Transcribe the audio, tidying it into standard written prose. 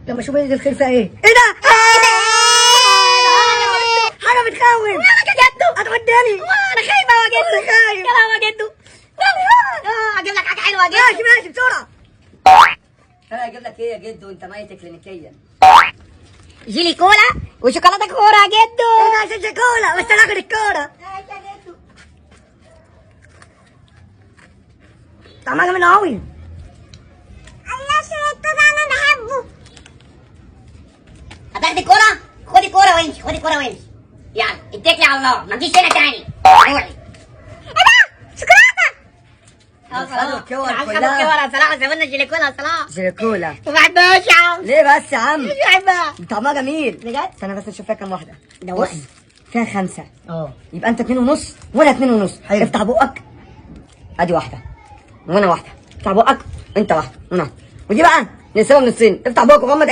لما اشوف ايه الخير فيها ايه. ايه ده؟ حاجة بتخوف. مالك يا جدو؟ هتوداني. انا خايفة يا جدو. انا خايف. يا لهوي يا جدو. اجيب لك حاجة حلوة يا جدو. ماشي ماشي بسرعة. انا اجيب لك ايه يا جدو وانت ميت كلينيكيا؟ جيلي كولا وشوكولاته كورة يا جدو. ايه ده؟ عشان كولا بس انا اخد الكورة. ماشي يا جدو. طعمها جامد قوي. الله شربت انا بحبه. هتاخدي كورة؟ خدي كورة وامشي، خدي كورة وامشي. يلا اتكلي على الله، ما تجيش هنا تاني. روحي. ايه ده؟ شوكولاتة. خدوا الكور خدوا كلها. الكور يا صلاح، سابوا لنا جيلي كولا يا صلاح. جيلي كولا. ما بحبهاش يا عم. ليه بس يا عم؟ مش بحبها. طعمها جميل. بجد؟ استنى بس نشوف فيها كام واحدة. دوقني. بص فيها 5. اه يبقى انت 2.5 وانا 2.5. حلو. افتح بقك. ادي واحدة وانا واحدة. افتح بقك انت واحدة وانا واحدة. ودي بقى نسيبها من الصين. افتح بقك وغمض.